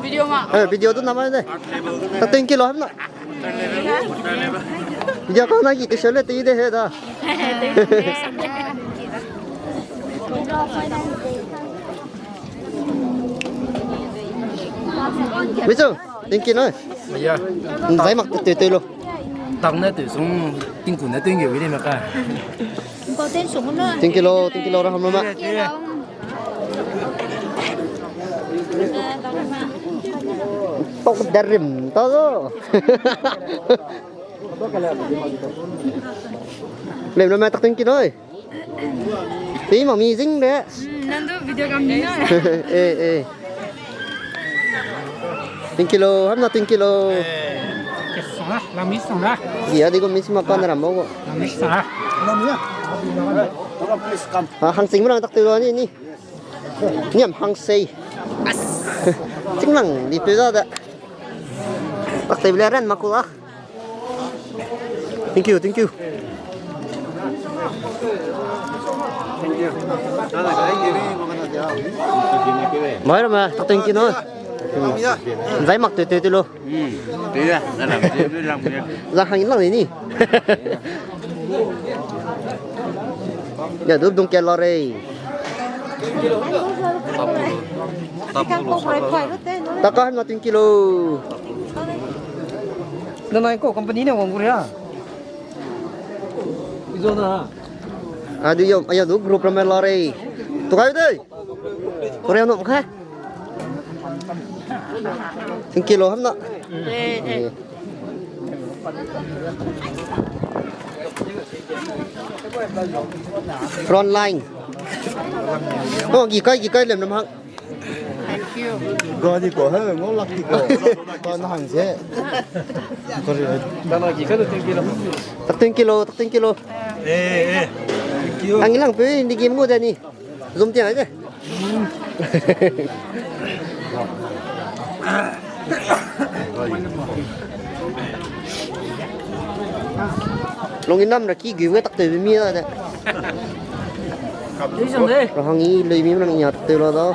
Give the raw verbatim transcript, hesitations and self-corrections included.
Video ma. Eh, video tu namai de. Tak ten kilo ham na. Video ka na ki ke shole te de he da. Michu, ten kilo. Ya. Nzai mak te te lo. Tang ne te sung tingku ne tingge wi de ma ka. Ten kilo, ten kilo ra ham lo ma. Tok darim ta zo. Lem lo ma tak ten kilo. Ti mami zing de. Nang du video kam ni na. Eh, eh. Ten kilo, ham na ten kilo. Kesang la, lami sang la. Dia di ko mi sima pa na ram mo ko. Lami sang la. Ha, hang sing mrang tak tu lo ni ni. Niam hang sei. Sing lang di tu da da. Tak te bile ran ma ko la. Thank you, thank you. Mai ra ma, tak thank you no. Zai mak te te te lo. Za hang lang ni. Ya du dung ke la re. Taka na ten kilo. Na nai ko company ne wang guria. Izo na. Adu yo, aya du group ram la re. Tu kai de. Korea no kha. Ten kilo ham na. Eh, eh. Front line. Oh, gi kai, gi kai lem ram hang. Gadi ko, he, ngau lak ti ko. Ba na hang se. Sorry. Tak ten kilo, tak ten kilo. Eh, eh. Ang ilang pe, hindi game ngo dani. Zum tiang aje. Long inam ra ki gui nge tak te mi la de. Ra hang i lui mi nang ya tak te la da.